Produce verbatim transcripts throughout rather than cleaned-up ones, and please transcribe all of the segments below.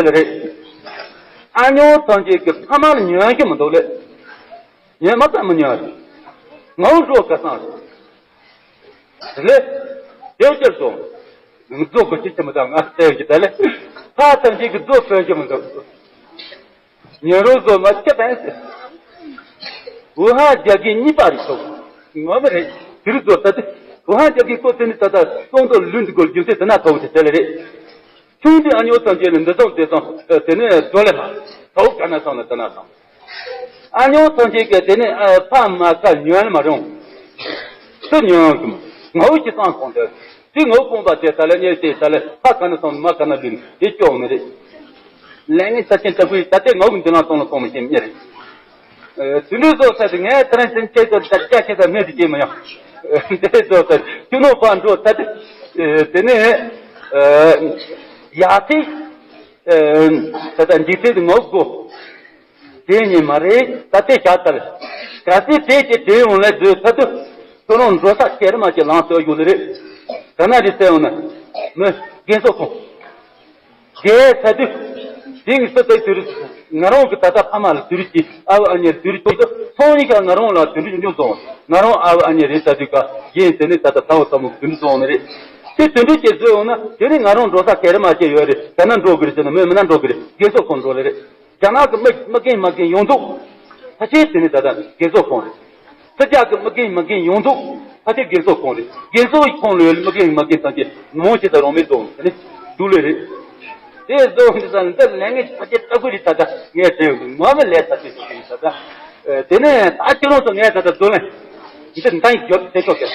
ལ་རེད། ཨ་ཉོ་ཐམས་ཅད་ཀྱི་ཕ་མ་ལ་ཉོན་གྱི་མི་འདུག་ལེ། ཉོན་མ་ཙམ་མི་ཉོན་རེད། ངའུ་ཤོ་ཁ་སང་རེད། ལེ། དེ་ཕྱིར་སོང་། ང་ཚོ་གི་ཅི་ཆེ་མི་དང་ང་བལྟས་ཀྱི་ད་ལེ། ཕ་ཐམས་ཅད་ཀྱི་རྫོགས་སྤེལ་གྱི་མི་འདུག་ཉོན་རོགས་བཟོ་མ་ཁྱེད་ཕན་ཟེར། ཝུ་ཧན་རྒྱལ་ཁབ་གཉིས་པ་རེད་ཐོག་ངོ་མ་རེད། དེ་རིགས་ཚོ་ད་དེ་ཝུ་ཧན་རྒྱལ་ཁབ་ཁོ་དེ་ནི་ད་ལྟ་སྟོང་དུ་ལུས་འདུག་གོ་རྒྱུ་མཚན་དེ་ན་ཐོག་དེ་དེ་ལ་རེད། ཆུང་དུས་ཨ་ཉོ་ཐམས་ཅད་ལ་འདི་སོང་དེ་སོང་དེ་ནས་འགྲོ་ལེ་མ་ཐོག་ག་ན་སོང་ལ་ད་ན་སོང་། ཨ་ཉོ་ཐམས་ཅད་ཀྱི་དེ་ནས་ཕ་མ་ཁ་ཉོན་ལེ་མ་རུང་། སུ་ཉོན་གི་མ་ངའུ་ཅི་སང་སོང་དེ་དེ་ངའུ་ཀོང་པ་དེ་ད་ལེ་ཉེ་དེ་ད་ལེ་ཕ་ག་ན་སོང་མ་ག་ན་ལུས་དེ་སྐྱོ་མི་རེད། ལས་ངན་ས་ཆེན་ལྟ་བུའི་ད་ལྟའི་ངའུ་གི་འདི་ལང་སོང་ལ་སོང་མི་ཤེས་མི་རེད། དུད་འགྲོ་བཟོ་ས་དེ་ངས་ད་རིང་ཅན་ཆེ་ཚོ་ད་རྒྱ་ཆེ་ཚ་མེད་དུ་སྐྱེས་མ་ཡོང་། དེ་བཟོ་ས་ཁྱུ་ནོ་པ་འགྲོ་ད་དེ་དེ་ནས་ཡ་ཐི་ད་ད་འཇིག་རྟེན་དུ་ངོ་དགོ་དེ་ཉིན་མ་རེད་ད་དེ་བྱ་ལྟར་ག་སྲིད་དེ་ཅི་དེ་ཡོང་ལས་བཟོས་ཚ་དུ་ཁྱོད་རང་འགྲོ་ས་ཁྱེར་མ་ཅི་ལང་སྟོད་ཡོད་ལེ་རེད། ག་ན་རེད་ཟེར་ཡོང་ན་མི་རྒན་གསོ་ཁོང་། དེའི་ཚ་དུས། དེང་སུ་དེ་དུས། ང་རང་གི་ད་ལྟ་ཕ་མ་ལ་དུས་ཀྱི་ཨ་བ་ཨ་ཉེ་དུས་ཀྱི་ཚོང་ཡིན་ཀྱང་ང་རང་ལ་དུས་ཀྱི་འཇོག་སོང་། ང་རང་ཨ་བ་ཨ་ཉེ་རེད་ད་དུས་ཀ་ཡིན་དེ་ནི་ད་ལྟ་ཚ་བོ་ཚ་མོ་དུས་སོང་ནི་རེད། དེ་དུས་ཀྱི་བཟོས་འོང་ན་དེ་ནི་ང་རང་འགྲོ་ས་ག་རེ་མ་སྐྱེ་ཡོད་རེད་ད་ན་འགྲོ་གི་རེད་ཟེར་ན་མོས་མི་ན་འགྲོ་གི་རེད་རྒན་གསོ་ཁོང་འགྲོ་ལེ་རེད། རྒྱ་ནག་གི་མི་མི་རྒན་མ་རྒན་ཡོང་འདུག་ཕ་ཆེ་དེ་ནི་ད་ལྟ་རྒན་གསོ་ཁོང་རེད། སྲིད་ཇག་གི་མི་རྒན་མི་རྒན་ཡོང་འདུག་ཕ་ཆེ་རྒན་གསོ་ཁོང་རེད། རྒན་གསོ་ཁོང་ལོས་མི་རྒན་མི་རྒན་ཐམས་ཅད་མང་ཆེ་ད་རང་མེད་འདུག་དེ་ནི་དུག་ལོས་རེད། དེ་བཟོ་འདི་ས་འདི་ལས་ངན་ཕ་ཆེ་ལྟ་བུ་རེད་ད་ལྟ་ངས་དྲན་ཡོང་འདུག་ངོ་མ་ལས་ད་དུས་སུ་རེད་ད་ལྟ། དེ་ནས་ད་ཁྱེད་རང་ཚོ་ངས་ད་ལྟ་བཟོ་ལེན། འདི་འདང་རྒྱོབ་དེ་ཆོག་གི་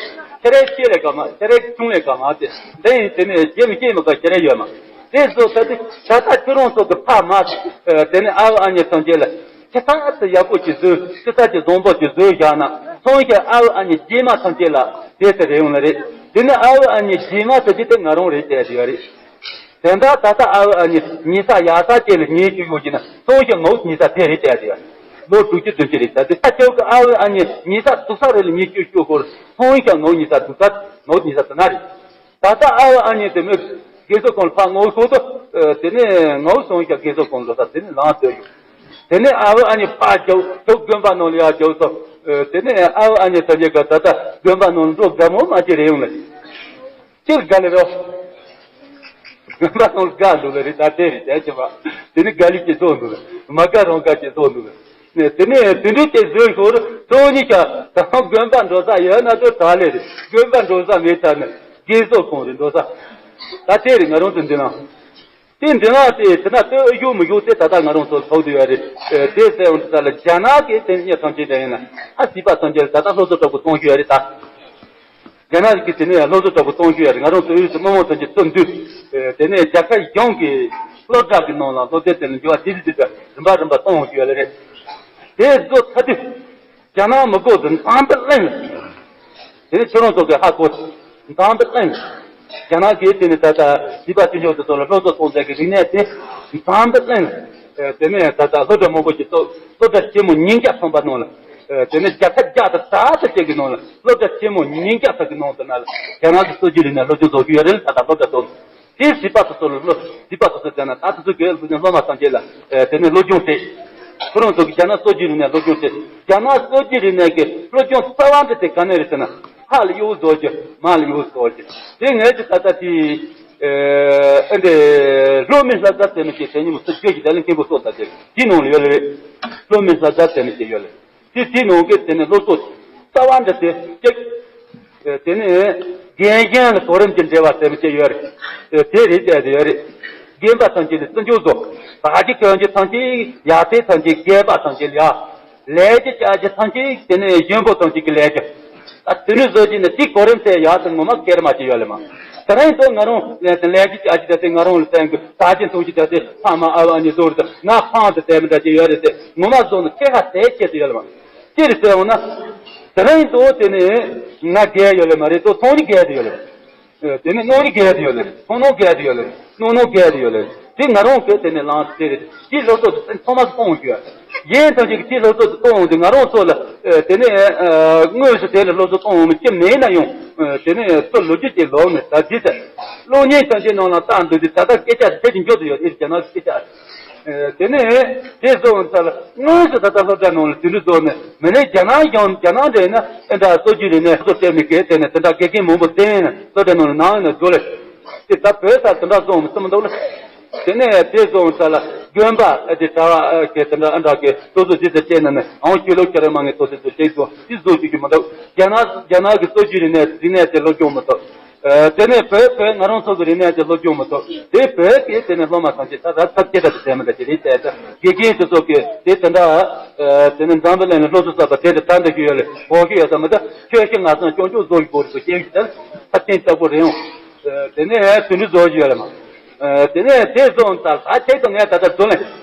ཁྱེད་རའི་ཆེད་ལས་ག་མ་ཁྱེད་རའི་ཆུང་ལས་ག་མ་དེ་འདི་ཡིན་དེ་ནས་རྗེས་མི་སྐྱེས་མི་ག་ཁྱེད་རའི་ཡོད་མ། དེ་བཟོ་ད་དེ་ད་ལྟ་ཁྱོད་རང་ཚོ་གི་ཕ་མ་དེ་ནས་ཨ་བ་ཨ་ཉེ་ཐམས་ཅད་ལ་ཁྱེད་ད་དེ་ཡག་པོ་ཅིག་བཟོས་ཁྱེད་ད་ཅིག་བཟང་པོ་ཅིག་བཟོས་བཞག་ན་ཚོང་ཁྱེད་ཨ་བ་ཨ་ཉེ་རྗེས་མ་ཐམས་ཅད་ལ་དེ་ཚེ་རེ་ཡོང་ལ་རེད། དེ་ནས་ཨ་བ་ཨ་ཉེ་རྗེས་མ་ཟེར་གྱི་དེ་ང་རང་རེད་བསྡད་ཡོད་རེད། དེ་འདྲ་ད་ལྟ་ཨ་བ་ཨ་ཉེ་ཉེ་ས་ཡ་ས་བཅས་ལ་ཉེ་ཞུ་ཡོད་ཀྱི་ན་ཚོང་ཁྱེད་ངའུ་ཉེ་ས་དེ་རེད་བསྡད་ཡོད། ལོ་དྲུག་ཅུ་བདུན་ཅུ་རེད་ད་དེ་ད་ཁྱོད་ཀྱི་ཨ་བ་ཨ་ཉེ་ཉེ་ས་དུ་ས་རེད་ལ་ཉེ་ཞུ་ཞུ་ཧོར་ཚོང་ཁྱེད་ངའུ་ཉེ་ས་དུ་ས་ངའུ་ཉེ་ས་དུ་ན་རེད། ད་ལྟ་ཨ་བ་ཨ་ཉེ་དེ་མོས་དགེ་ཚོ་ཁོང་ལ་ཕ་ངོ་ཤོག་ཏུ། དེ་ནས་ངའུ་སོང་ཞག་དགེ་ཚོ་ཁོང་ལོ་ས་དེ་ནས་ལངས་སྡོད་ཡོད། དེ་ནས་ཨ་བ་ཨ་ཉེ་ཕ་རྒྱའུ་ཁྱོད་དགོན་པ་ནང་ལ་ཡར་རྒྱའུ་སོ། དེ་ནས་ཨ་བ་ཨ་ཉེ་ད་རྒྱ་ག་ད་ལྟ་དགོན་པ་ནང་ལ་འགྲོ་དགའ་མོ་མ་ཅི་རེད་ཡོང་ལ། ཅིར་དགའ་ལེ་རོ། དགོན་པ་ནང་ལ་དགའ་འདུག་ལ་རེད་ད་དེ་རེད་དེ་ཅི་བ། དེ་ནི་དགའ་ལི་ཅི་བཟོ་འདུག་ལ། མ་དགའ་རང་དགའ་ཅི་བཟོ་འདུག་ལ། ནས་དེ་ནས་དེ་འདྲའི་དེ་བཟོས་ཤོར་ཚོ་གཉིས་ཀ་ད་དགོན་པ་འགྲོ་ས་ཡོད་ན་ཚོ་ད་ལེ་རེད་དགོན་པ་འགྲོ་ས་མེད་ད་ནི་དགེ་ཚོ་ཁོང་རེད་འགྲོ་ས། ད་དེ་རེད་ང་རང་ཚོ་འདི་ན། དེ་འདི་ན་དེ་དེ་ན་ལྟོས་གཡོ་མི་གཡོ་དེ་ད་ལྟ་ང་རང་ཚོ་ཐོག་དུ་ཡོད་རེད། དེ་ཟེར་ཡོང་དུས་ད་ལ་རྒྱ་ནག་གི་དེ་ཉེ་ཐམས་ཅད་དེ་ཡིན་ན་ཨ་སི་པ་ཐམས་ཅད་ད་ལྟ་སློབ་གསོ་དྲག་པོ་གཏོང་རྒྱུ་ཡོད་རེད་ད། རྒྱ་ནག་གི་དེ་ནས་སློབ་གསོ་དྲག་པོ་གཏོང་རྒྱུ་ཡོད་རེད། ང་རང་ཚོ་ཡུལ་དུ་མི་མང་ཐམས་ཅད་བཙུན་དུས། དེ་ནས་རྒྱལ་ཁབ་གཞུང་གི་སློབ་གྲྭ་གི་ནང་ལ་སློབ་དེབ་དེ་ལ་འགྱུར་བ་དེ་དུས་དེ་རིམ་པ་རིམ་པ་གཏོང་ཡོང་རྒྱུ་ཡོད་ལེ་རེད། དེ་བཟོ་ཚར་དུས། རྒྱ་ནག་མི་དགོས་དུ་འདང་དུ་གླེང་། དེ་ནས་ཁྱོད་རང་ཚོ་གི་ཧ་གོ། འདང་དུ་གླེང་། རྒྱ་ནག་གིས་དེ་ནས་ད་ལྟ་བྱིས་པ་ཆུང་ཆུང་དེ་ཚོ་ལ་སློབ་གསོ་གཏོང་མཛད་ཀྱི་རིག་གནས་དེ་འདང་དུ་གླེང་། དེ་ནས་ད་ལྟ་སློབ་གྲྭ་མང་པོ་ཞིག་གཏོད་སློབ་གྲྭ་ཆེན་མོ་ཉིས་བརྒྱ་ཐམ་པ་ནང་ལ། དེ་ནས་བརྒྱ་ཆ་བརྒྱ་དང་ད་ལྟ་བཅས་ཀྱི་ནང་ལ་སློབ་གྲྭ་ཆེན་མོ་ཉིས་བརྒྱ་ཙམ་གྱི་ནང་དུ་ན་ལ་རྒྱ་ནག་གི་སྲོལ་རྒྱུན་རིག་གནས་སློབ་སྦྱོང་བཟོ་རྒྱུ་ཡོད་རེད་ད་ལྟ་སློབ་གྲྭ་ཚོ། དེ་བྱིས་པ་སོ་སོ་ལ་སློབ་བྱིས་པ་སོ་སོ་ཟེར་ན་ད་དེ་ཚོ་གི་སློབ་སྦྱོང་སློབ་མ་ཐམས་ཅད་ལ་དེ་ནས་སློབ་སྦྱོང་སྤྲད། ཁོ་རང་ཚོ་གི་རྒྱ་ནག་སྲོལ་རྒྱུན་རིག་གནས་སློབ་སྦྱོང་སྤྲད། རྒྱ་ནག་སྲོལ་རྒྱུན་རིག་གནས་ཀྱི་སློབ་སྦྱོང་རྩ་བ་འདི་དེ་ག་ནས་རེད་ཟེར་ན་ཕ་ལ་གཡོ་བཟོ་རྒྱུ་མ་ལ་གཡོ་བཟོ་རྒྱུ་དེ་ངས་ཀྱི་ད་ལྟ་དེ་ཨེ་འདི་སློབ་མའི་བསླབ་བྱ་ཟེར་མི་ཅིག་དེ་ཉིན་མོ་སུ་བརྗོད་ཀྱི་དེ་ལ་མཁན་པོ་སོགས་ད་དེ་དེ་ནང་ལ་ཡོད་ལེ་རེད། སློབ་མའི་བསླབ་བྱ་ཟེར་མི་ཅིག་ཡོད་ལེ། དེ་དེ་ནང་གི་དེ་ནས་སློབ་གསོ་རྩ་བ་འདི་དེ་གཅིག་དེ་ནས་རྒན་གཞོན་ལ་གོ་རིམ་གྱི་འབྲེལ་བ་ཟེར་མི་ཅིག་ཡོད་རེད། དེ་རེད་དེ་དེ་ཡོད་རེད། རྒན་པ་ཐམས་ཅད་ལ་བརྩི་འཇོག་བཟོ། བདག་གི་གྱོན་གྱི་ཐམས་ཅད་ཡ་ཐེ་ཐམས་ཅད་རྒན་པ་ཐམས་ཅད་ལ་ཡ། ལས་ཀྱི་བྱ་རྒྱུ་ཐམས་ཅད་དེ་ནས་གཞོན་པོ་ཐམས་ཅད་ཀྱི་ལས་ཀྱི། ད་དེ་ནས་བཟོ་གྱི་ནི་དེ་གོ་རིམ་དེ་ཡག་ཏུ་ངོ་མ་སྐྱེལ་མ་ཅིག་ཡོད་ལེ་མ། དེ་རིང་དུ་ང་རང་ལས་དེ་ལས་ཀྱི་བྱ་རྒྱུ་དེ་ང་རང་ལ་བསྟན་གི་བདག་གི་མཐོང་རྒྱུ་དེ་ཕ་མ་ཨ་བ་ཨ་ནི་བཟོ་རེད་དེ་ང་ཕང་དུ་དེ་མི་འདྲ་ཅིག་ཡོད་རེད་དེ་ངོ་མ་བཟོ་ནི་ཁྱེད་ཁ་དེ་ཆེད་དུ་ཡོད་ལེ་མ། ཅི་རེད་ཟེར་འོང་ན། དེ་རིང་དུ་དེ་ནི་ང་རྒས་ཡོད་ལེ་མ་རེད་དོ་ཚོང་ནི་རྒས་དུ་ཡོད་ལེ་རེད། དེ་ནི་སྣང་ནི་རྒས་དུ་ཡོད་ལེ་རེད་ཚོང་ནང་རྒས་དུ་ཡོད་ལེ་རེད་སྣང་ནང་རྒས་དུ་ཡོད་ལེ་རེད་དེ་ང་རང་གི་དེ་ནི་ལངས་དེ་རེད་དེ་སློབ་གསོ་དེ་ཚང་མ་གཏོང་རྒྱུ་ཡོད། ཡིན་ཐམས་ཅད་ཀྱི་དེ་སློབ་གསོ་དེ་གཏོང་འོང་དུས་ང་རང་ཚོ་ལ་དེ་ནི་དངོས་སུ་དེ་ལ་སློབ་གསོ་གཏོང་འོང་མི་ཅི་མེད་ན་ཡང་དེ་ནི་ཚོ་ལོ་རྒྱུས་ཀྱི་ལོག་ནས་ད་ཅི་ཟེར། གློག་བརྙན་ཐམས་ཅད་ནང་ལ་བཏང་འདུག་དུས་ད་ལྟ་སྐད་ཆ་དེ་ཐད་ཀྱི་འཇོག་ཏུ་ཡོད། ཨེ་རྒྱ་ནག་སྐད་ཆ། ཨེ་དེ་ནས་དེ་བཟོ་འོང་ས་ལ་དངོས་སུ་ད་ལྟ་སློབ་གྲྭ་ནང་ལ་དེ་འདྲ་བཟོ་ནས་མི་ནས་རྒྱ་ནག་ཡང་རྒྱ་ནག་འདྲ་ཡིན་ན་ཨེ་འདྲ་སྲོལ་རྒྱུན་རེད་ནས་སློབ་གྲྭ་ནས་གལ་ཏེ་ནས་དེ་འདྲ་དགེ་རྒན་མང་པོ་བསྟེན་ནས་སློབ་གྲྭ་ནང་ལ་ནང་ཡིན་ན་བཟོ་ལེ། དེ་ད་བོད་ས་དེ་འདྲ་བཟོ་འོང་སེམས་མི་འདུག་ལ། དེ་ནས་དེ་བཟོ་འོང་ས་ལ་དགོན་པ་ཨེ་དེ་གྲྭ་བ་ཨེ་གེ་དེ་འདྲ་ཨེ་འདྲ་གེ་སོ་སོ་ཇི་ལྟར་བྱས་ན་ནས་ཨང་ཆོས་ལོ་བཅར་མ་ངེས་ཐོག་སེ་སོ་བྱེད་དགོས་དེ་བཟོ་བཅུག་གི་མི་འདུག་རྒྱ་ནག་རྒྱ་ནག་གི་སྲོལ་རྒྱུན་རེད་ནས་རིག་གནས་དེ་སློབ་སྦྱོང་མི་ཐུབ། ཨེ་དེ་ནས་བོད་བོད་ང་རང་ཚོ་གི་རིག་གནས་དེ་སློབ་སྦྱོང་མི་ཐུབ། དེ་བོད་ཀྱི་དེ་ནས་སློབ་མ་ཐམས་ཅད་ད་ད་ཚབ་སྐྱེ་ད་དེ་བྱས་མི་འདྲ་ཅི་རེད་བལྟས་ད་དགེ་རྒན་དེ་ཚོ་གི་དེ་དེ་འདྲ་ཨེ་དེ་ནས་འཛམ་བུ་གླིང་ལ་སློབ་གསོ་གསར་པ་དེ་འདྲ་ད་འདི་ཞུ་ཡོད་ལེ་གོ་གི་ཡོད་ས་མི་འདུག་ཁྱོད་ཤི་ང་སང་སྐྱོང་སྐྱོང་བཟོ་གི་གོ་རི་གོ་སྐྱེ་གི་དེ་ཚབ་ཆེན་ལྟ་བུ་རེད་འོང་། ཨེ་དེ་ནས་དེ་འདྲ་བཟོ་གི་ཡོད་ལེ་མ། ཨེ་དེ་ནས་དེ་བཟོ་ད་ད་ཁྱེད་ཀྱི་ངས་ད་ལྟ་བཟོ་ལེ་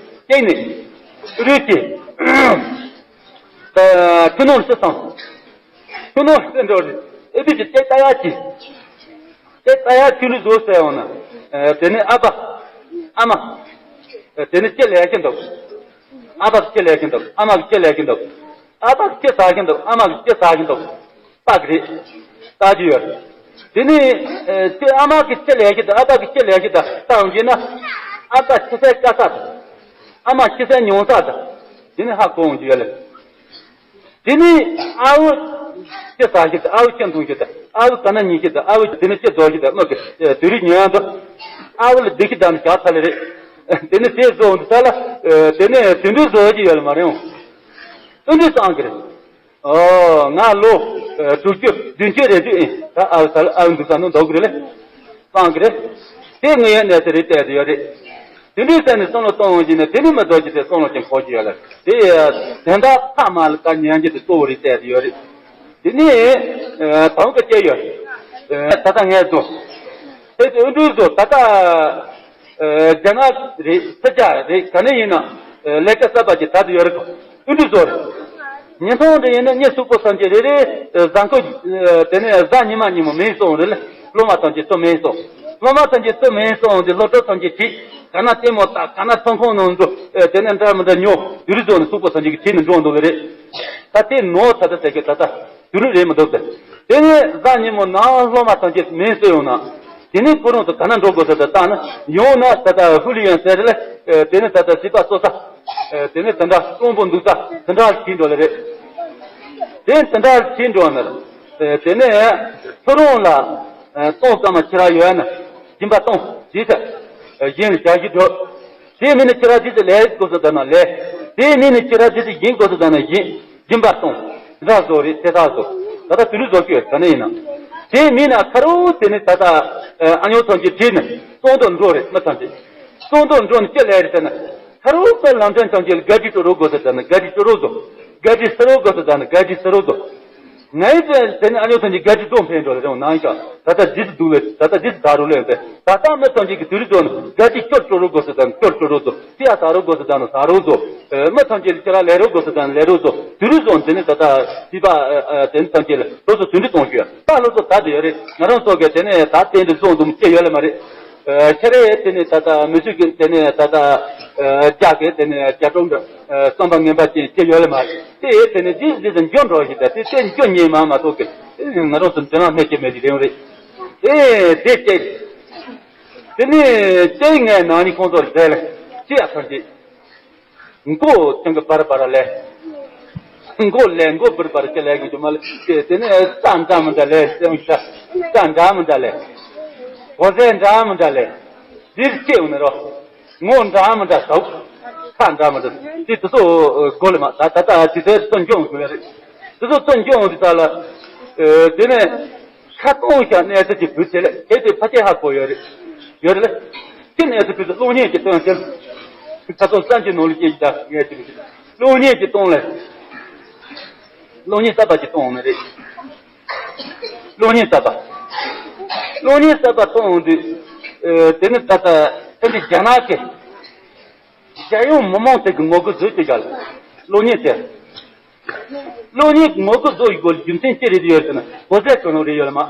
སྐྱེ་ནི་རུས་ཀྱི་ཁྱི་ནོར་སི་སང་། ཁྱི་ནོར་སི་འགྲོ་རེད། ཨེ་བི་ཅི་ཏེ་ཏ་ཡ་ཅི། ཏེ་ཏ་ཡ་ཁྱི་ལུ་བཟོ་ཟེར་ཡོང་ན། ཨེ་དེ་ནས་ཨ་ཕ། ཨ་མ། ཨེ་དེ་ནས་ལྕེ་ལས་ཀྱི་འདུག་ཨ་ཕ་གི་ལྕེ་ལས་ཀྱི་འདུག་ཨ་མ་གི་ལྕེ་ལས་ཀྱི་འདུག་ཨ་ཕ་གི་ལྕེ་ཟ་གི་འདུག་ཨ་མ་གི་ལྕེ་ཟ་གི་འདུག་པ་གི་རེད། ལྟ་རྒྱུ་ཡོད་རེད། དེ་ནས་ཨེ་ལྕེ་ཨ་མ་གི་ལྕེ་ལས་ཀྱི་འདུག་ཨ་ཕ་གི་ལྕེ་ལས་ཀྱི་འདུག་ལྟ་འོང་རྒྱུ་ན། ཨ་ཕ་ཁྱི་སའི་དཀའ་ས་དང་། ཨ་མ་ཁྱི་སའི་ཉུང་ས་དང་། དེ་ནས་ཧ་གོ་འོང་རྒྱུ་ཡོད་རེད། དེ་ནས་ཨ་བུ་ཅི་ཟ་ཤི་ད། ཨ་བུ་ཅི་འཐུང་ཤི་ད། ཨ་བུ་ག་ན་ཉི་ཤི་ད། ཨ་བུ་དེ་ནས་ཅི་རྫོགས་ཤི་ད། མི་གི་དུས་རིག་ཉོན་དུ། ཨ་བུ་ལ་སྡིག་ཤི་ད་ནི་བྱ་ཚ་ལེ་རེད། དེ་ནས་དེ་བཟོ་འོང་དུ་ས་ལ། དེ་ནས་དུད་འགྲོ་བཟོ་གི་ཡོད་ལ་མ་རེད་འོང་། དུད་འགྲོ་སང་གི་རེད། ཨོ་ང་ལོ་དྲུག་ཅུ་བདུན་ཅུ་རེད་དུས་ཨེ་ད་ཨ་བུ་ས་ལ་ཨ་བུ་འདུག་ས་ནོ་འདོག་གི་རེད་ལེ། སང་གི་རེད། དེ་དངོས་ཡོད་གནས་ཚུལ་རེད་བལྟས་དུ་ཡོད་རེད། དེ་འདྲའི་ས་ནས་བསམ་བློ་གཏོང་འོང་གི་ན་དེ་ནི་མི་ལྡོག་གི་དེ་བསམ་བློ་ཅན་གོ་གི་ཡོད་ལ། དེ་དོན་དག་ཐ་མ་ལ་དཀའ་ཉན་གྱི་དེ་གཙོ་བོ་རེད་བལྟས་དུ་ཡོད་རེད། དེ་ནི་དང་གི་སྐྱེ་ཡོད། ད་ལྟ་ངས་བཟོ། དེ་དུ་འདྲའི་བཟོ་ད་ལྟ་རྒྱ་ནག་རེད་སི་ཇ་རེད་ག་ནས་ཡིན་ན་ལས་ཀ་གསར་པ་ཅིག་ད་དུ་ཡོད་རེད་གོ། འདྲའི་བཟོ་རེད། ཉིན་ཐོང་འདི་ཡིན་ན་གཉིད་སུག་པོ་ཐམས་ཅད་རེ་རེ་གཟའ་འཁོར་དེ་ནས་གཟའ་ཉི་མ་ཉིན་མོ་མེད་སོང་རེད་ལ། སློབ་མ་ཐམས་ཅད་ཚོ་མེད་སོང་། སློབ་མ་ཐམས་ཅད་ཚོ་མེད་སོང་དེ་སློབ་གྲྭ་ཐམས་ཅད་བྲིས། ག་ན་ལྟད་མོ་ལྟ་ག་ན་ཚོང་ཁང་ནང་འགྲོ། དེ་ནས་འདྲ་མི་འདྲ་ཉོ་དུ་རི་ཚོ་ནས་སུག་པོ་ཐམས་ཅད་ཀྱི་བྲིས་ནས་འགྲོ་འདུག་གི་རེད། ད་དེ་ནོར་ད་ད་ཟེར་གི་ད་ད་དུ་རི་རེད་མི་འདུག་ཟེར། དེ་ནས་གཟའ་ཉིན་མོ་ནང་སློབ་མ་ཐམས་ཅད་མེད་སོང་ཡོང་ན། དེ་ནས་ཁོ་རང་ཚོ་ག་ན་འགྲོ་དགོས་ཟེར་ད་ལྟ་ན་ཡོང་ན་ད་ལྟ་ཧུ་ལི་ཡོན་ཟེར་ལ། དེ་ནས་ད་ལྟ་བྱིས་པ་གསོ་ས། དེ་ནས་དེ་འདྲ་སྤྲང་པོ་འདུག་ས་དེ་འདྲ་ཞིག་འགྲོ་ལེ་རེད། དེ་དེ་འདྲ་ཞིག་འགྲོ་ན། དེ་ནས་ཁྱོད་རང་ལ་སྟོང་སྐར་མ་ཁྱི་ར་ཡོད་ན་སྦྱིན་པ་གཏོང་དེ་ཚེ་གཞན་ལ་བྱ་ཞིག་འགྲོ། དེ་མིན་ན་ཁྱི་ར་དེ་ཚེ་ལས་དགོས་སུ་ད་ན་ལས། དེ་མིན་ན་ཁྱི་ར་དེ་ཚེ་ཡིན་དགོས་སུ་ད་ན་ཡིན། སྦྱིན་པ་གཏོང་། ར་བཟོ་རེད་དེ་ད་བཟོ། ད་ལྟ་དུ་རུ་བཟོ་ཁྱོད་ད་ནས་ཡིན་ན། དེ་མིན་ན་ཁ་རུ་དེ་ནི་ད་ལྟ་ཨ་ཉོ་ཐམས་ཅད་བྲིས་ནས་གསོང་དོ་འགྲོ་རེད་མི་ཐམས་ཅད། གསོང་དོ་འགྲོ་ནས་ཅི་ལས་རེད་ཟེར་ན། ཁ་རུ་པའི་ལམ་ཕྲན་ཐམས་ཅད་ལ་ག་དྲི་སྤྲོ་རོགས་དགོས་ཟེར་ད་ན་ག་དྲི་སྤྲོ་རོགས་བཟོ། ག་དྲི་ས་རོགས་དགོས་ཟེར་ད་ན་ག་དྲི་ས་རོགས་བཟོ། ངའི་དེ་དེ་ནི་ཨ་ཉོ་ཐམས་ཅད་ག་དྲི་སྤྲོ་འཕེན་འགྲོ་ལ་རེད་ནང་ཤ། ད་ལྟ་འདི་སུ་འདུག་ལས་ད་ལྟ་འདི་སུ་ད་རུ་ལས་པས་ད་ལྟ་མི་ཐམས་ཅད་ཀྱི་དུ་རུ་བཟོ་ནས་ག་དྲི་སྐྱོར་སྤྲོ་རོགས་དགོས་ཟེར་ད་ན་སྐྱོར་སྤྲོ་རོགས་བཟོ། ཅི་ཡ་ཟ་རོགས་དགོས་ཟེར་ད་ན་ཟ་རོགས་བཟོ། མི་ཐམས་ཅད་ལ་ཁྱེད་རང་ལས་རོགས་དགོས་ཟེར་དང་ལས་རོགས་བཟོ། དུས་རུ་བཟོ་འདི་ནི་ད་ལྟ་སྲིད་པ་དེ་ནི་ཐམས་ཅད་ལ་སློབ་གསོ་ཟུང་འབྲེལ་གཏོང་རྒྱུ་ད་སློབ་གསོ་ད་དུ་ཡོད་རེད། ང་རང་ཚོ་གིས་དེ་ནས་ད་རྟེན་འབྲེལ་བཟོ་འདུག་མི་སྐྱེ་ཡོད་ལ་མ་རེད། ཁྱེད་རེད་དེ་ནས་ད་ལྟ་མི་ཚོས་ཀྱི་དེ་ནས་ད་ལྟ་རྒྱ་གི་དེ་ནས་རྒྱ་གྲོང་གི་བསམ་པ་ངན་པ་ཅན་སྐྱེ་ཡོད་ལ་མ་རེད། དེ་དེ་ནས་འདི་འདི་དང་འགྱོ་འགྲོ་ཞིག་ད་དེ་དེ་འགྱོ་ཉེས་མ་མ་གཏོགས་ཀྱི་ང་རང་ཚོ་འདི་ནང་གནས་སྐྱེ་མེད་ཀྱི་རེད་རེད། དེ་དེ་སྐྱེ། དེ་ནས་སྐྱེ་ངས་ནང་ནི་ཁོང་ཚོར་བསྡད་ལ་ཅི་ཡ་ཐམས་ཅད། མགོ་ཅང་གི་བར་བར་ལས། མགོ་ལས་མགོ་བར་བར་ཅི་ལས་གི་ཅུ་མ་ལས་དེ་ནས་རྩ་འདྲ་མི་འདྲ་ལས་སེམས་ཤ་རྩ་འདྲ་མི་འདྲ་ལས། གོ་ཟས་འདྲ་མི་འདྲ་ལས། འདིར་སྐྱེ་འོང་ནི་རོ། ངོ་འདྲ་མི་འདྲ་ཟོག་ཁ་འདྲ་མི་འདྲ་དེ་དེ་ཚོ་གོ་ལ་མ་ད་ད་ད་དེ་ཚོ་བཙོན་སྐྱོང་དགོས་རེད། དེ་ཚོ་བཙོན་སྐྱོང་དེ་ད་ལ། དེ་ནས། ཁ་སྟོང་ཤ་གནས་ཚུལ་གྱི་བུ་དེ་ལ་དེ་དེ་ཕ་སྐད་ཧ་གོ་ཡོད་རེད། ཡོད་རེད་ལ། དེ་གནས་ཚུལ་བུ་དེ་གློག་བརྙན་གྱི་སྟོན་ཞིང་། ཁ་སྟོང་བསམ་གྱི་ནང་ལ་སྐྱེ་ཡི་ད་ངས་ཅི་མི་ཤེས། གློག་བརྙན་གྱི་སྟོང་ལ། གློག་བརྙན་གསར་པ་ཅིག་གཏོང་འོང་ནི་རེད། གློག་བརྙན་གསར་པ། གློག་བརྙན་གསར་པ་གཏོང་འོང་དུས། དེ་ནི་ད་ལྟ་དེ་འདྲའི་རྒྱ་ནག་གི་རྒྱལ་ཡོངས་མི་མང་དེ་གི་ངོ་རྒོལ་བཟོས་ཏེ་བཞག་ལ། གློག་བརྙན་དེ། གློག་བརྙན་ངོ་རྒོལ་བཟོ་ཡི་གོ་རྒྱུ་མཚན་ཅི་རེད་ཡོད་ཟེར་ན་གོ་ཟས་གང་ལོ་རེད་ཡོད་ལ་མ།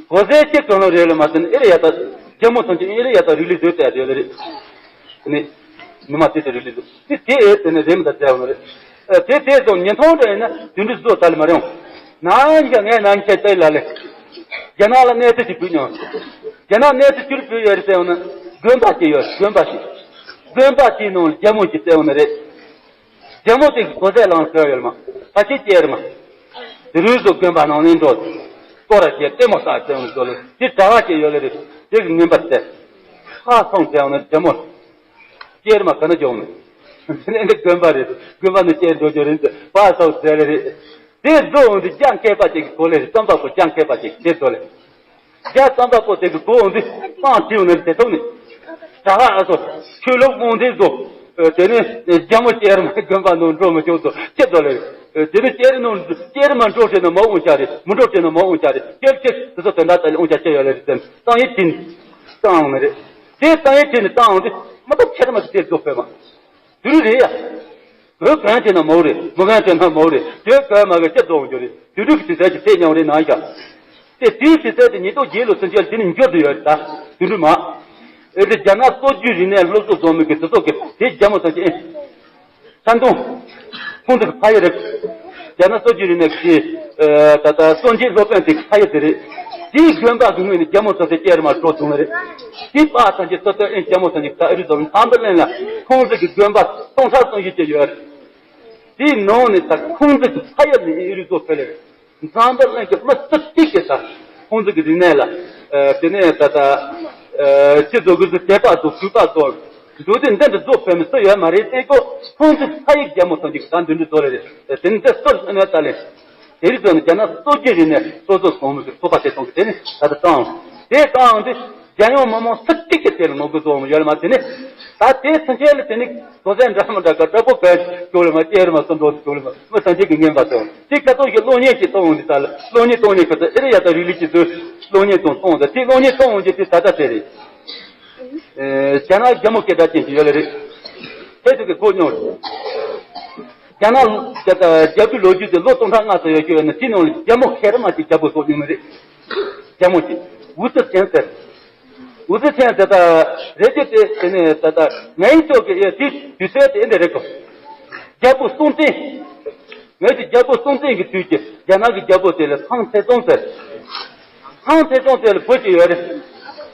གོ་ཟས་ཅི་གང་ལོ་རེད་ལ་མ་ཟེར་ན་ཨེ་རེད་ཡ་ད་རྒྱལ་མོ་ཚང་ཅི་ཨེ་རེད་ཡ་ད་རིགས་ལས་བཟོས་ཏེ་ཡོད་ལ་རེད། ནི། མི་མ་དེ་ཚོ་རིགས་ལས་བཟོས་དེ་དེ་ཨེ་དེ་ནི་རེད་མི་ད་ཟེར་བ་ནི་རེད། དེ་དེ་ཚོ་ཉིན་ཐོང་འདྲ་ཡིན་ན་དུས་འདྲི་བཟོ་ད་ལ་མ་རེད། ནང་ཁྱ་ངས་ནང་ཁྱ་ལྟ་ལ་ལས། རྒྱ་ནག་ལ་གནས་ཚུལ་ཅིག་བུད་མྱོང་། རྒྱ་ནག་གནས་ཚུལ་ཅིག་བུད་ཡོད་རེད་ཟེར་ཡོང་ན་དགོན་པ་ཅིག་ཡོད། དགོན་པ་ཞིག་དགོན་པ་དེའི་ནང་རྒྱ་མོ་ཅིག་བསྡད་ཡོང་ནི་རེད། རྒྱ་མོ་དེ་གི་གོ་ས་ལངས་ཟེར་ཡོད་མ། ཕ་ཆེ་སྐྱེས་རེད་མ། དེ་རུས་སུ་དགོན་པ་ནང་ནས་འགྲོ། སྐོར་ར་བྱས་ལྟད་མོ་ལྟ་ཟེར་ཡོང་ནི་འགྲོ་ལེ། དེ་གྲྭ་བ་ཅིག་ཡོད་ལེ་རེད། དེ་གི་ངན་པ་བསྡད། ཧ་སོང་ཟེར་ཡོང་ན་རྒྱ་མོ། སྐྱེས་རེད་མ་ག་ན་འགྱོ་ནི། དེ་ནས་འདི་དགོན་པ་རེད། དགོན་པ་ནས་སྐྱེས་འགྲོ་རྒྱུ་རེད་ཟེར་ཕ་སོང་ཟེར་ལེ་རེད། དེ་རྫོགས་འོང་དུས་སྐྱ་མཁས་པ་ཅིག་གི་གོ་ལེ་རེད། རྩོམ་པ་པོ་སྐྱ་མཁས་པ་ཅིག་དེ་རྫོགས་ལེ། རྒྱ་རྩོམ་པ་པོ་དེ་གི་གོ་འོང་དུས་སྤང་བྲིས་འོང་ནས་དེ་ཐོག་ནས། ད་ཧ་ཨ་སོ། ཆོས་ལུགས་དབང་འདུས་རྫོགས། དེ་ནས་རྒྱ་མོ་སྐྱེས་ར་མ་དགོན་པ་ནང་འགྲོ་མི་ཆོག་ཚོ་ཅི་རྫོགས་ལེ་རེད། དེ་ནས་སྐྱེས་ར་ནང་སྐྱེས་ར་མ་འགྲོ་བྱས་ན་མ་དབང་ཆ་རེད། མི་འགྲོ་བྱས་ན་མ་དབང་ཆ་རེད། སྐྱེས་སྐྱེས་དེ་ཚོ་དོན་དག་ལྟ་ལ་དབང་ཆ་སྐྱེ་ཡོད་ལེ་རེད་ཟེར་ནས་གཏམ་ཡིག་བྲིས་ནས་བཏང་འོང་ནི་རེད། དེ་གཏམ་ཡིག་བྲིས་ནས་བཏང་འོང་དུས་མ་གཏོགས་ཁྱེད་ར་མ་ཞིག་དེ་རྫོགས་ཕེབས་མ། དུས་རེད་ཡ། བོད་གང་བྱས་ན་མོ་རེད། མི་གང་བྱས་ན་མོ་རེད། བོད་གང་མ་གི་སྤྱི་ཚོགས་འགྱུར་རེད། དུས་དྲུག་གི་དུས་ཚོད་ཀྱི་ཚེ་ཉམས་རེད་ནང་བཞག་དེ་དུས་དུས་ཚོད་དེ་ཉིས་སྟོང་བརྒྱད་ལོ་ཚུན་ཆད་དེ་ནི་འགྱུར་དུ་ཡོད་རེད་ད། དུས་དྲུག་མ། ཨེ་དེ་རྒྱ་ནག་སྲོལ་རྒྱུན་རིག་གནས་སློབ་གསོ་བཟོ་མི་གི་དེ་ཚོ་གི་དེ་རྒྱ་མོ་ཚང་གི་ཨེ། ས་འདུང་། ཁོང་ཚོ་གི་ཕ་ཡུལ་རེད། རྒྱ་ནག་སྲོལ་རྒྱུན་རིག་གནས་ཀྱི་ད་ལྟ་སྲོལ་འབྱེད་སློབ་དཔོན་དེ་གི་ཕ་ཡུལ་དེ་རེད། དེའི་དགོན་པ་གི་ངོས་ནས་རྒྱ་མོ་ཚང་གི་སྐྱེས་ར་མ་འགྲོ་བྱུང་ནི་རེད། དེ་པ་ཚང་གི་ཏོ་ཏོ་ཨེ་རྒྱ་མོ་ཚང་གི་ད་ཨེ་རི་ཚོ་འཛམ་བུ་གླིང་ལ་ཁོང་ཚོ་གི་དགོན་པ་སྟོང་ཕྲག་སྟོང་བཞི་ཅིག་ཡོད་རེད། དེའི་ནང་ནས་ད་ཁོང་ཚོ་གི་ཕ་ཡུལ་ནས་ཨེ་རི་ཚོ་ཕེབས་ལེ་རེད། འཛམ་བུ་གླིང་གི་མི་སུ་གཅིག་གིས་ད་ཁོང་ཚོ་གི་རིག་གནས་ལ་ཨ་དེ་ནས་ད་ད་ཨ་སྤྱི་ཚོགས་ཀྱི་དད་པ་དང་གུས་པ་དང་འདུག་དེ་འདི་འདྲ་བཟོ་ཕོད་མི་སུ་ཡོད་མ་རེད། དེ་ཀོ་ཁོང་ཚོ་ཕ་ཡུལ་རྒྱ་མོ་ཚང་གི་ད་འདི་འདྲ་བཟོ་ལེ་རེད། དེ་འདི་སུ་ནས་ད་ལེ། དེ་རིགས་ཚོ་ནི་རྒྱ་ནག་སྲོལ་རྒྱུན་རིག་གནས་སོ་སོ་གོང་མོས་ཀྱི་ཚོགས་པ་དེ་ཚོ་གི་དེ་ནི་ད་ལྟ་བཏང་། དེ་བཏང་དེ་རྒྱལ་ཡོངས་མི་མང་སུ་གཅིག་གིས་དེ་ལ་ངོ་རྒོལ་བཟོ་མི་ཡོད་ལ་མ་དེ་ནི། ད་དེ་ཚུན་ཆད་ལ་དེ་ནི་གོ་ས་འདྲ་མི་འདྲ་ག་འདྲ་པོ་བས་སྐྱོ་ལ་མ་སྐྱེ་ར་མ་སུ་འགྲོ་སྐྱོ་ལ་མ་མི་ཐམས་ཅད་ཀྱི་ངན་པ་དང་དེ་ཁ་ཐོག་གི་གློག་བརྙན་གྱི་གཏོང་འོང་དེ་ད་ལ་གློག་བརྙན་གཏོང་ནས་ཁ་ཐོག་ཨེ་རེ་ཡ་ད་རི་ལི་གྱི་དུ་གློག་བརྙན་གཏོང་གཏོང་ད་དེ་གློག་བརྙན་གཏོང་འོང་གྱི་དེ་ད་ལྟ་དེ་རེད། རྒྱ་ནག་རྒྱ་མོ་སྐད་གྲགས་ཅན་ཞིག་ཡོད་ལེ་རེད། ཁྱེད་ཚོ་གི་གོ་མྱོང་རེད། རྒྱ་ནག་རྒྱལ་པོའི་ལོ་རྒྱུས་དེ་ལོ་སྟོང་ཕྲག་ལྔ་ཙམ་ཡོད་ཀྱི་ཡོད་ན་དེ་ནང་ལ་རྒྱ་མོ་ཁེ་ར་མ་ཅིག་རྒྱལ་པོ་བཟོ་མྱོང་ནི་རེད། རྒྱ་མོ་ཅིག་ཝུ་ཙི་ཆན་ཟེར། ཝུ་ཙི་ཆན་ཟེར་ད་རེད་ཀྱི་དེ་དེ་ནས་ད་ལྟ་ངའི་ཚོ་གི་ཨེ་དེ་དུས་ཚོད་དེ་འདི་རེད་གོ། རྒྱལ་པོ་སྲོང་བཙན། ངེད་ཀྱི་རྒྱལ་པོ་སྲོང་བཙན་གྱི་དུས་ཀྱི་རྒྱ་ནག་གི་རྒྱལ་པོ་དེ་ལ་ཧང་ཐའེ་ཙུང་ཟེར། ཧང་ཐའེ་ཙུང་དེ་ལ་བུ་གཅིག་ཡོད་རེད།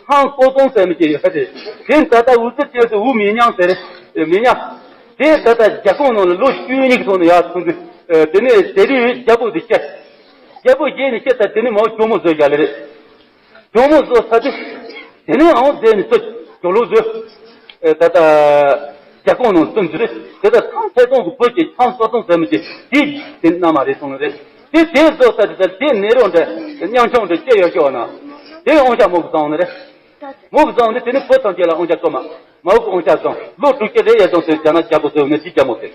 ཧང་ཀོ་ཙུང་ཟེར་མི་གཅིག་ཡོད་རེད། དེ་ད་ལྟ་ཝུ་ཙི་ཅན་དུ་ཝུ་མི་ཉང་ཟེར་རེད། མི་ཉང་། དེ་ད་ལྟ་རྒྱ་ཁོངས་ནང་ལ་ལོ་བཅུ་གཉིས་ཀྱི་ཐོག་ནས་ཡར་སོང་དུས། དེ་ནས་དེ་རིང་རྒྱལ་པོ་དེ་སྐྱེ། རྒྱལ་པོ་སྐྱེས་ནས་སྐྱེ་ད་དེ་ནས་མའོ་ཇོ་མོ་བཟོས་བཞག་ལེ་རེད། ཇོ་མོ་བཟོ་ས་དེ། དེ་ནས་ཨང་རྩེ་ནས་སུ་ཇོ་ལུ་བཟོས། ཨེ་ད་ལྟ་རྒྱ་ཁོངས་ནང་བཙུན་གྱི་རེད། དེ་ལྟར་ཐང་ཐའེ་ཙུང་གི་བུ་གཅིག་ཐང་སོ་ཙུང་ཟེར་མི་གཅིག་དེ་དེ་མནའ་མ་རེད་སོང་ནི་རེད། དེ་དེ་བཟོ་ས་དེ་ལྟར་དེ་ནེ་རོ་འདྲ་ཉམ་ཆུང་འདྲ་སྐྱེ་ཡོད་ཤོག་ན། དེ་དབང་ཆ་མོ་གི་བཟང་ནི་རེད། མོ་གི་བཟང་ནི་དེ་ནི་བུ་ཐམས་ཅད་ལ་དབང་ཆ་བསྐུར་མ། མ་བུ་གི་དབང་ཆ་བཟང་ལོ་དྲུག་ཅུ་རེ་ཡས་བཟང་ཟེར་རྒྱ་ནག་རྒྱལ་པོ་ཟེར་བ་ནི་དེ་རྒྱལ་མོ་དེ།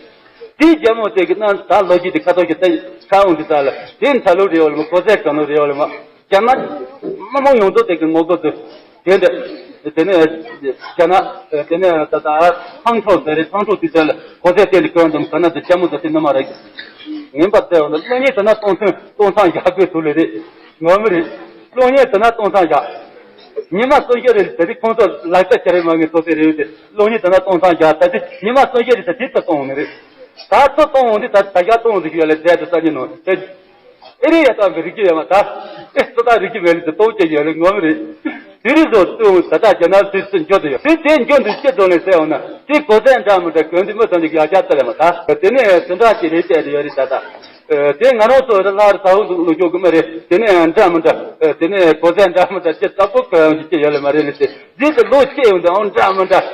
དེའི་རྒྱལ་མོ་དེ་གི་ནང་ད་ལོ་རྒྱུས་དེ་ཁ་ཐོག་གི་ད་ཁ་འོང་དེ་ད་ལ་དེ་ཁྲ་ལོ་རེ་ཡོད་ལ་མ་གོ་ཚད་གང་ལོ་རེ་ཡོད་ལ་མ། རྒྱ་ནག་མི་མང་ཡོངས་རྫོགས་དེ་གི་ངོ་རྒོལ་དུ། དེ་འདི། དེ་ནས་རྒྱ་ནག་དེ་ནས་ད་ལྟ་ཧང་ཁྲོ་ཟེར་རེད། ཧང་ཁྲོ་དུས་ཚོད་ལ་གོ་ཚད་དེ་ལ་གོན་དུམ་ག་ན་དེ་རྒྱ་མོ་ཟེར་དེ་ནི་མ་རེད། ངན་པ་བཙལ་བ་ན་གློག་བརྙན་དེ་ན་གཏོང་ཐོན་གཏོང་ཐང་ཡག་པོའི་ཐུག་ལེ་རེད། ངོ་མི་རེད། གློག་བརྙན་དེ་ན་གཏོང་ཐང་ཡག་ཉི་མ་སོ་བཞི་རེད་ཟེར་དེ་ཁོང་ཚོ་ལག་ཆ་ཁྱེར་མ་ངེས་ཐོག་དེ་རེད་དེ་གློག་བརྙན་དེ་ན་གཏོང་ཐང་ཡག་ད་དེ་ཉི་མ་སོ་བཞི་རེད་ཟེར་དེ་ད་གཏོང་ནི་རེད། ད་ཚོ་གཏོང་འོང་དེ་ད་ད་ཡག་གཏོང་འོང་དེ་ཞུ་ཡ་ལ་རྫས་དེ་ས་ཉིན་ནོ་དེ། ཨེ་རེད་ཡ་ད་གི་རིག་གི་ཡོད་མ་ད། ཨེ་ཙི་ད་རིག་གི་མེད་ལི་དེ་ཏོག་ཅེ་ཡོད་ལི་ངོ་མི་རེད། དེ་རིགས་སོ་ཏུ་ད་ད་རྒྱ་ནག་དུས་སུ་འགྱོ་དུ་ཡོད་དེ་དེ་འགྱོ་དུ་སྐྱེ་དོ་ལེ་ཟེར་འོང་ན་དེ་གོ་ཚད་འདྲ་མི་འདྲ་གོན་དུ་མི་ཚང་གི་ཡ་ཅག་ཙི་ལེ་མ་ད། དེ་ནས་དེ་འདྲ་ཅི་རེད་ཅེ་རེ་ཡོད་རེད་ད་ད། དེ་ང་རང་ཚོ་རེ་ལྷ་རེ་ས་འུ་ལུ་འགྱོ་གི་མི་རེད། དེ་ནས་འདྲ་མི་འདྲ་དེ་ནས་གོ་ཚད་འདྲ་མི་འདྲ་ཅི་ལྟ་བུ་གོན་ཡོང་གི་ཅི་ཡོད་ལེ་མ་རེད་ལེ་དེ། རྗེས་སུ་ལོ་སྐྱེ་ཡོང་དུས་ཨང་འདྲ་མི་འདྲ།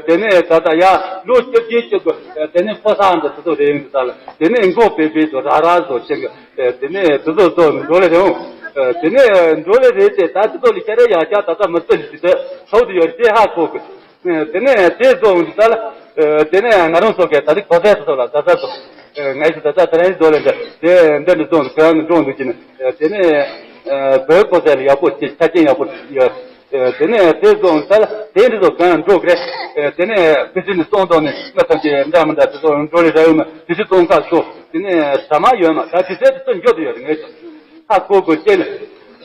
དེ་ནས་ད་ལྟ་ཡ་ལོ་བཅུ་བཅུ་བཅུ་དགུ། དེ་ནས་ཕོ་གསར་འདྲ་དེ་ཚོ་རེ་ཡོང་དུས་ད་ལ་དེ་ནས་མགོ་པེ་པེ་ཚོ་ར་ར་ཚོ་ཅན་གི་དེ་ནས་དེ་ཚོ་ཚོ་འགྲོ་ལེ་རེད་འོང་། དེ་ནས་འགྲོ་ལེ་རེད་དེ་ད་དེ་ཚོ་ལ་ཁྱེད་རེ་ཡ་ཤ་ད་ལྟ་མི་བརྩི་ཞིག་དེ་ཚོགས་དུ་ཡོད་རེད་དེ་ཧ་གོ་གི། དེ་ནས་དེ་ཚོ་འོང་དུས་ད་ལ་དེ་ནས་ང་རང་ཚོ་གི་ད་ལྟ་གོ་ཚད་དེ་ཚོ་ལ་ད་ལྟ་ཚོ་ང་ཡི་ད་ལྟ་དེ་རིང་འགྲོ་ལེ་འདྲ་དེ་འདི་འདྲ་ཚོ་གི་འགྲོ་འདུག་ཅི་ནས་དེ་ནས་བོད་གོ་ཚད་ལ་ཡག་པོ་ཅིག་ཆ་རྐྱེན་ཡག་པོ་ཡོད། དེ་ནས་དེ་ཚོ་ད་ལ་དེ་འདྲ་ཚོ་གང་འགྲོ་གི་རེད། དེ་ནས་ཕི་སི་ནས་སོང་དོག་ནས་ང་ཐམས་ཅད་འདྲ་མི་འདྲ་དེ་ཚོ་འགྲོ་ལེ་ར་ཡོད་ན་དེ་ཚོ་གཏོང་ཁ་ཤོ་དེ་ནས་ཟ་མ་ཡོད་མ་ད་དེ་ཚོ་དེ་ཚོ་འགྱོ་དུ་ཡོད་རེད་ངས་ཚོ་ཧ་གོ་དགོས་ཅེ་ལ།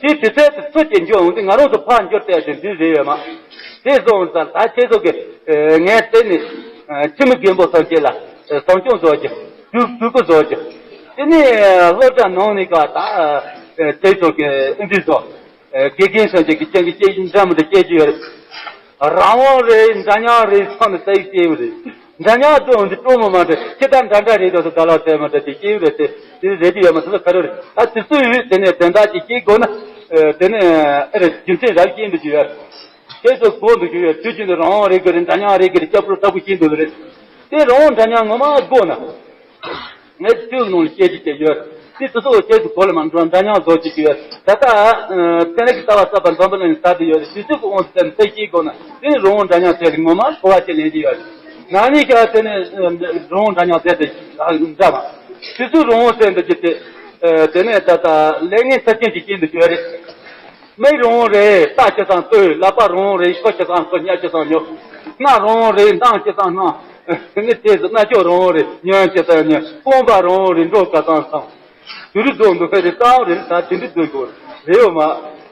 དེ་དེ་ཚོ་དེ་ཚོ་ཅེ་འགྱོ་འོང་དེ་ང་རང་ཚོ་ཕར་འགྱོ་བལྟས་དེ་འདི་རེད་ཡོད་མ། དེ་སོང་ཙང་ད་ཁྱེད་ཚོ་གི་ངས་དེ་ནས་ཁྱིམ་མི་རྒན་པོ་ཚོ་ཅེ་ལ་བཟང་སྐྱོང་བཟོ་རྒྱུ་དུས་དུས་པོ་བཟོ་རྒྱུ་དེ་ནས་སློབ་གྲྭ་ནང་ནས་ག་ད་དེ་ཚོ་གི་ཨིན་དྲི་བཟོ། དགེ་རྒན་སོགས་ཀྱི་སྐྱོན་གྱི་སྐྱེ་འདྲ་མི་འདྲ་སྐྱེ་རྒྱུ་ཡོད་རེད། རང་དབང་རེད། འདྲ་མཉམ་རེད། ཚང་ནས་ས་ཡིག་སྐྱེ་བ་རེད། འདྲ་མཉམ་སྡོམ་འདི་སྤྲོ་མོ་མ་འདྲ་ཁྱེད་ད་འདྲ་འདྲ་རེད་དོ་ད་ལ་ཚད་མ་འདྲ་དེ་སྐྱེ་བ་རེད། དེ་དེ་རེད་ཀྱི་ཡོད་མ་ཚོད་ཁ་རོ་རེད། ད་དེ་ཚོའི་ཡུལ་དེ་ནས་དོན་དག་ཅིག་སྐྱེ་དགོས་ན། དེ་ནས་ཨེ་རེད་རྒྱུ་མཚན་རབ་སྐྱེ་འདུག་རྒྱུ་ཡོད། དེ་ཚོ་གོ་འདུག་རྒྱུ་ཡོད། དུས་རྒྱུན་དུ་རང་དབང་རེད་དགོས་རེད། འདྲ་མཉམ་རེད་དགོས་རེད། སྐྱབས་བཅོལ་ལྟ་བུ་སྐྱེ་འདུག་རེད། དེ་རང་དབང་འདྲ་མཉམ་ངོ་མ་དགོས་ན། ངས་དུས་ནང་ལ་སྐད་ཅིག་བྱས་ཡོད། དེ་དེ་ཚོ་སྐད་ཅིག་གོ་ལ་མ་འགྲོ་འདྲ་མཉམ་བཟོ་ཅིག་ཡོད། ད་ལྟ་ཚན་རིག་ལྟ་བ་གསར་པ་འཛམ་བུ་གླིང་ལ་དར་དུ་ཡོད་རེད། དུས་ཚོད་ཀྱི་དབང་དུ་བཏང་ཚད་ཀྱིས་དགོས་ན་དེ་ནི་རང་དབང་འདྲ་མཉམ་ཚད་ཀྱི་ངོ་མ་གོ་བ་ཞིག་ལེན་གྱི་ཡོད་རེད། ན་ནིང་ཤར་དེ་ནི་རང་དབང་འདྲ་མཉམ་ཚད་དེ་འདྲ་མ། དུས་ཚོད་རང་དབང་ཚད་འདི་ཀྱི་དེ་དེ་ནས་ད་ལྟ་ལས་ངན་ཚབས་ཆེན་ཅིག་སྐྱེས་འདུག་ཡོད་རེད། མིག་རང་དབང་རེད། ལྟ་ཅི་ཙམ་ལྟོས། ལག་པ་རང་དབང་རེད། ཤོ་ཅི་ཙམ་ཤོ། སྙ་ཅི་ཙམ་སྙོ། སྣ་རང་དབང་རེད། འདང་ཅི་ཙམ་འདང་། དེ་ནི་དེ་ཚོ་རྣ་ཅོག་རང་དབང་རེད། ཉན་ཅི་ཙམ་ཉན། རྐང་པ་རང་དབང་རེད། འགྲོ་ག་ཙམ་ཙམ། དུས་རིག་རྫོགས་འདུག་ཕེ་རེ་རྩ་བ་རེད། ད་དེ་འདྲི་འདོད་དགོས་རེད་ཡོད་མ།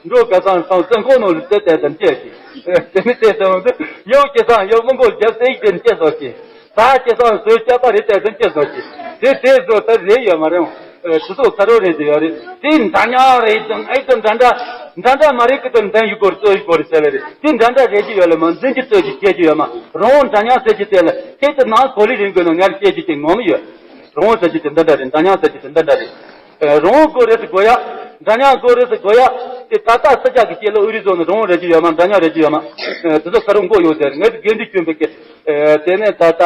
འགྲོ་ག་ཙམ་ཙམ་སེམས་ཁོག་ནང་ལ་བཙལ་བལྟས་དང་བཅས་ཀྱི། དེ་ནི་བལྟས་དང་དུ་ཡོག་ཅི་ཙམ་ཡོག་མི་མགོ་རྒྱབ་སེ་ཡིག་དེ་བཅས་སོགས་ཀྱི། ད་ཅི་ཙམ་བཟོས་སྐྱ་པ་རེད་བལྟས་དང་བཅས་སོགས་ཀྱི། དེ་དེ་བཟོ་ད་རེད་ཡོད་མ་རེད། དུ་ཚོགས་ཁ་རོ་རེད་དུ་ཡོད་རེད། དེ་འདྲ་མཉམ་རེད་དང་ཨེ་དང་འདྲ་འདྲ། འདྲ་འདྲ་མ་རེད་ཀི་དང་འདྲ་ཡོད་དགོས་རེད། རྩོད་ཡོད་དགོས་རེད་ཟེར་ལེ་རེད། དེ་འདྲ་འདྲ་རེད་ཀྱི་ཡོད་ལེ་མ། འཛིན་གྱི་རྩོད་ཀྱི་བྱེད་ཀྱི་ཡོད་མ། རང་དབང་འདྲ་མཉམ་ཟེར་གྱི་དེ་ལ་ཁྱེད་ཀྱི་ནང་གོ་ལི་རིང་དགོས་ན་ངར་སྐྱེ་གྱི་དེ་ངོམ་ཡོད། རང་དབང་ཟེར་གྱི་དེ་འདི་འདྲ་རེད། འདྲ་མཉམ་ཟེར་གྱི་དེ་འདི་འདྲ་རེད། ཨ། རང་དབང་དགོས་རེད་ཟེར་དགོས་ཡ། འདྲ་མཉམ་དགོས་རེད་ཟེར་དགོས་ཡ། དེ་ད་ལྟ་ས་སྐྱ་གི་སྐྱེས་ལོ་ཨུ་རི་ཚོ་ནི་རང་དབང་རེད་ཀྱི་ཡོད་མ། འདྲ་མཉམ་རེད་ཀྱི་ཡོད་མ། ཨ། དེ་ཚོ་ཁ་རུ་མགོ་ཡོད་ཟེར། ངས་དགེ་འདུན་ཆོས་འཕེལ་གྱི། ཨ། དེ་ནས་ད་ལྟ།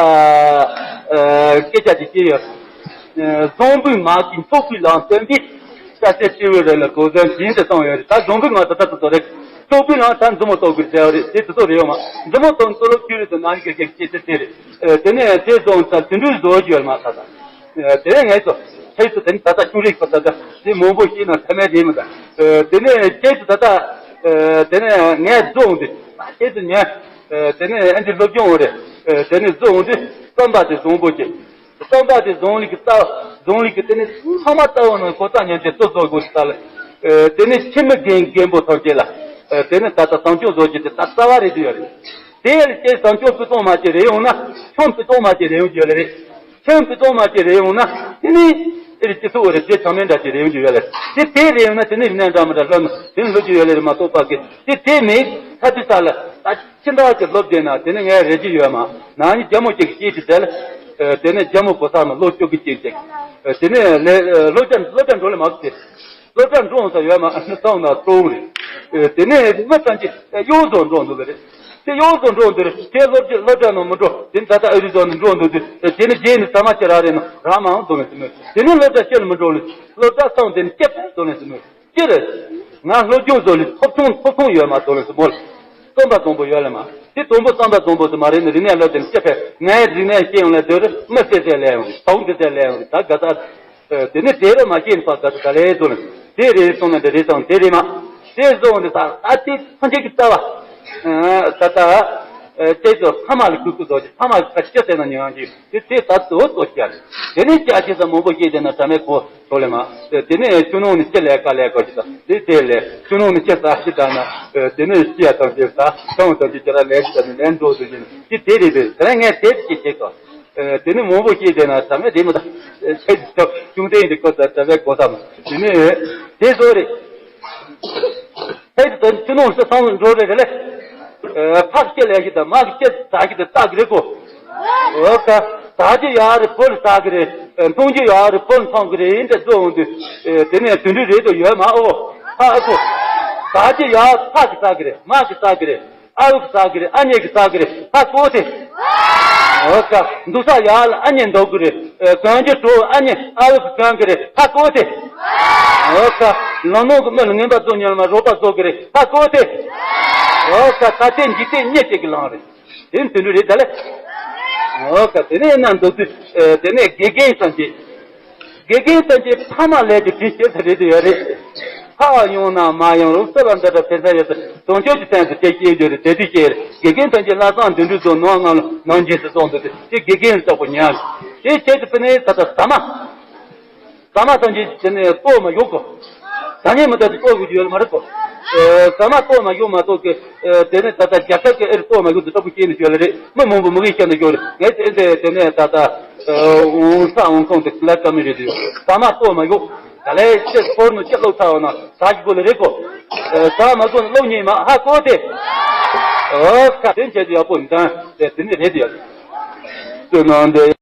ཨ། སྐད་ཆ་ཅིག་སྐྱེས་ཡོད། ཨ། བཟང་པོའི་མ་གི་ཚོགས་པའི་ལམ་སྟོན་པའི་ས་སེ་སྤྲེའུ་རེ་ལ་གོ་ཟན་བྱིན་ཏེ་སོང་ཡོད་རེད། ད་བཟང་པོའི་མ་ད་ལྟ་དུ་ཚོ་རེད། ཚོགས་པའི་ལམ་ད་མཛུབ་མོ་གཏོགས་དགོས་ཟེར་བ་རེད། དེ་དེ་ཚོ་རེད་ཡོད་མ། མཛུབ་མོ་གཏོགས་ཚོ་ལོ་ཁྱུ་རེད་དུ་ན་ནི་གེགས་སྐྱེས་ཚེ་དེ་རེད། ཨ། དེ་ནས་དེ་སོང་ཙང་དེ་འདྲའི་བཟོ་རྒྱུ་ཡོད་མ་ད་ད། དེ་ནས་ངས་ཚོ་ཁྱེད་ཚོ་དེ་ནི་ད་ལྟ་ཆུང་རིགས་ཁོ་ད་ལྟ་དེ་མང་པོ་ཤེས་ན་ཐ་མའི་རེད་མི་ད། དེ་ནས་ཁྱེད་ཚོ་ད་ལྟ། དེ་ནས་ངས་བཟོ་འོང་དུས་ཁྱེད་ཚོ་ཉན། དེ་ནས་ཨ་འདི་སློབ་སྦྱོང་འོང་རེད། དེ་ནས་བཟོ་འོང་དུས་རྩོམ་པ་དེ་བཟང་པོ་བྱེད། རྩོམ་པ་དེ་བཟང་ལུགས་ཀྱི་རྩ། བཟང་ལུགས་ཀྱི་དེ་ནས་ཚང་མ་རྩ་བ་ནས་གོ་རྟོགས་ཉན་ཏེ་གཙོ་བཟོ་དགོས་ཤིག་ད་ལ། དེ་ནས་ཁྱིམ་མི་རྒན་རྒན་པོ་ཐམས་ཅད་ལ། དེ་ནས་ད་ལྟ་བཟང་སྤྱོད་བཟོ་རྒྱུ་དེ་ད་རྩ་བ་རེད་དུ་ཡོད་རེད། དེ་ཡང་ལ་སྐྱེས་བཟང་སྤྱོད་སྤུས་སྟོང་མ་ཅིག་རེད་ཡོང་ན་ཁྱིམ་སྤུས་སྟོང་མ་ཅིག་རེད་ཡོང་རྒྱུ་ཡོད་ལེ་རེད། ཁྱིམ་སྤུས་སྟོང་མ་ཅིག་རེད་ཡོང་ན་དེ་ནི་ཨེ་རེད་སྤྱི་ཚོགས་རེད་དེ་ཚང་མའི་འདྲ་ཅིག་རེད་ཡོང་རྒྱུ་ཡོད་ལེ། དེ་དེ་རེད་ཡོང་ན་དེ་ནི་རིག་གནས་འདྲ་མི་འདྲ་སློབ་ན་དེ་ནི་སློབ་རྒྱུ་ཡོད་ལེ་མ་གཏོགས་པ་གི་དེ་དེ་མེད་ཁ་ཐུག་ས་ལ་ད་ཁྱིམ་བདག་གི་སློབ་བསྡད་ན་དེ་ནི་ངས་རེ་རྒྱུ་ཡོད་མ། ན་ནི་རྒྱ་མོ་གཅིག་གིས་སྐྱེས་ཏེ་ཟེར་ལེ། དེ་ནི་རྒྱ་མོ་གོ་ས་ན་ལོ་བཅུ་གི་གཅིག་ཅིག་དེ་ནི་ལས་སློབ་གྲྭ་སློབ་གྲྭ་འགྲོ་ལེ་མ་ཟེར། སློབ་གྲྭ་འགྲོ་འོང་ས་ཡོད་མ་ཨ་ནི་སོང་ན་གཏོང་རེད། དེ་ནས་མི་ཐམས་ཅད་གཡོག་བཟོ་འགྲོ་འདུག་གི་རེད། དེ་གཡོག་བཟོ་འགྲོ་འདུག་རེད། དེ་སློབ་གྲྭ་སློབ་གྲྭ་ནང་མི་འགྲོ། དེ་ནས་ད་ལྟ་ཨ་རི་ཚོ་ནས་འགྲོ་འདུག་དུས་དེ་ནས་རྗེས་ནས་ཟ་མ་ཁྱེར་ར་རེད་ནོ་རང་མ་འོང་འདུག་ལེ་ཟེར་མོད། དེ་ནས་སློབ་གྲྭ་ཕྱིར་མི་འགྲོ་ལེ། སློབ་གྲྭ་སོང་དེ་ནས་སྐྱེ་ཕེབས་འདུག་ལེ་ཟེར་མོད། ཅི་རེད། ང་སློབ་སྦྱོང་བཟོ་ལེ་ཐོབ་ཐང་ཐོབ་ཐང་ཡོད་མ་འདུག་ལེ་ཟེར་མོད། རྩོམ་པ་བཟང་པོ་ཡོད་ལེ་མ། དེ་དང་པོ་རྩོམ་པ་བཟང་པོ་དེ་མ་རེད་ནི་རིག་གནས་སློབ་དེ་ནས་སྐྱེ་ཕེབས་ངའི་རིག་གནས་སྐྱེ་ཡོང་ལེ་དེ་རེད་མི་སེ་སེ་ལེ་ཡོང་རེད་ད་འུ་འདི་སེ་ལེ་ཡོང་རེད་ད་ག་ས། དེ་ནས་དེ་རུ་མ་སྐྱེས་པ་ག་ཚོད་ག་ལེ་ཚོ་ནས་དེ་རེད་སོང་ན་དེ་རེད་སོང་དེ་རེད་མ། དེ་བཟོ་འོང་དེ་ད་ད་དེ་ཐམས་ཅད་ཀྱི་རྩ་བ། ད་ད། དེ་ཚོ་ཕ་མ་ལ་གུས་བཀུར་བཟོ་ཅིག་ཕ་མ་ལ་ཁ་ཅིག་ཟེར་ན་ཉན་ཅིག་དེ་དེ་ད་དོ་དོ་བྱ་རེད། དེ་ནས་སྐྱ་ཅི་ས་མང་པོ་སྐྱེས་དེ་ན་དྲ་མའི་གོ་ཚོ་ལེ་མ། དེ་ནས་ཆུ་ནང་ནས་ཅི་ལས་ཀ་ལས་གོ་ཅི་ད་དེ་དེ་ལས་ཆུ་ནང་ནས་ཅི་ཟ་ཅི་ད་ན། དེ་ནས་སྐྱ་ཐམས་ཅད་ད་ཆང་ཐམས་ཅད་ཅི་ར་ལས་ཅི་ད་ནས་ལན་འགྲོ་དུ་ཅི་དེ་དེ་རེད་དེ་དེ་ནས་ངས་དེ་ཅི་བྱེད་གོ། དེ་ནི་མང་པོ་སྐྱེས་བསྡད་ན་ད་མེད་དེ་མི་ད། ཁྱེད་ཀྱི་ཆུང་དེ་ཡིན་དེ་ཁོ་ད་ད་བས་གོ་ས་མ། དེ་ནི་དེ་བཟོ་རེད། ཁྱེད་ཀྱི་ད་ཆུ་ནང་སུ་སང་འགྲོ་རེད་རེད་ལེ། ཕག་སྐྱེ་ལས་ཞིག་དང་མ་གི་སྐྱེ་ད་ཞིག་ད་ལྟ་གི་རེད་གོ། འོ་ཀ། ད་ཅི་ཡག་རེད་བོད་ལ་ལྟ་གི་རེད། མཐོང་རྒྱུ་ཡག་རེད་བོད་ལ་མཐོང་གི་རེད་ཡིན་དེ་བཟོ་འོང་དུས། དེ་ནས་དུད་འགྲོ་རེད་དོ་ཡོད་མ་ཨོ། ཧ་ཨ་ཁོ། ད་ཅི་ཡག་ཕག་གི་ལྟ་གི་རེད་མ་གི་ལྟ་གི་རེད། ཨ་བུ་གི་ཟ་གི་རེད། ཨ་མྱེས་གི་ཟ་གི་རེད། ཧ་གོ་ཐེ། འོ་ཀ། འདུག་ས་ཡག་ལ་ཨ་མྱེས་འདུག་གི་རེད། གན་གྱི་གྲོ་ཨ་མྱེས་ཨ་བུ་གི་གན་གི་རེད། ཧ་གོ་ཐེ། འོ་ཀ། ལམ་ནང་གི་མི་ལ་ངན་པ་བཟོ་ཉལ་མ་རོགས་པ་བཟོ་གི་རེད། ཧ་གོ་ཐེ། འོ་ཀ། ད་ལྟའི་འཇིག་རྟེན་མྱི་གཅིག་གི་ལམ་རེད། དེ་ནི་དུད་འགྲོ་རེད་ད་ལེ། འོ་ཀ། དེ་ནས་ན་འདུག་དུས། དེ་ནས་དགེ་རྒན་ཐམས་ཅད། དགེ་རྒན་ཐམས་ཅད་ཕ་མ་ལས་ཀྱི་དྲིན་ཤེས་ས་རེད་དུ་ཡོད་རེད། ཕ་ཡོང་ན་མ་ཡོང་རུང་སུ་ལ་འདི་འདྲ་ཕན་ས་ཡོད་ས་དོན་ཆོས་ཀྱི་སྟེང་དུ་དེ་སྐྱེས་རྒྱུ་རེད་དེ་དུས་སྐྱེས་རེད། དགེ་རྒན་ཐམས་ཅད་ལྷག་བསམ་དོན་འགྲུབ་ཚོ་ནོར་ངང་ལ་ནང་རྗེས་སུ་སོང་འདུག་དེ་དེ་དགེ་རྒན་ལ་སོགས་པ་ཉར། དེ་ཆེད་དུ་ཕུལ་ནས་ད་ལྟ་ཟ་མ། ཟ་མ་ཐམས་ཅད་དེ་ནས་ལྟོ་མ་ཡོད་གོ། ཟ་ཉེ་མི་ལྟ་དུ་ལྟོ་ཡོད་ཡོད་མ་རེད་གོ། ཟ་མ་ལྟོ་མ་ཡོད་མ་གཏོགས་ཀི། དེ་ནས་ད་ལྟ་རྒྱ་ཚ་གི་ཨེར་ལྟོ་མ་ཡོད་དུ་ལྟ་བུ་སྐྱེས་ནས་ཡོད་ལ་རེད། མི་མང་པོ་མི་གིས་བཤད་ནས་ཡོད་རེད། ངས་དེ་དེ་དེ་ནས་ད་ལྟ། འོང་ས་འོང་ཁོང་དེ་ལ་ཀ་མི་རེད་དུ་ཡོད། ཟ་མ་ལྟོ་མ་ཡོད། ད་ལས་ཅེས་སྐོར་ནུ་ཅེས་ལོག་ཚར་བ་ན་ཟ་གི་གོ་ལ་རེད་གོ། ཟ་མ་གོ་ན་ལོག་ཉེས་མ་ཧ་གོ་དེ། ཨོ་ཁ་དེ་བྱས་དུ་ཡག་པོ་མི་འདང་དེ་དེ་ནི་རེད་དུ་ཡག་དུ་ནང་དེ།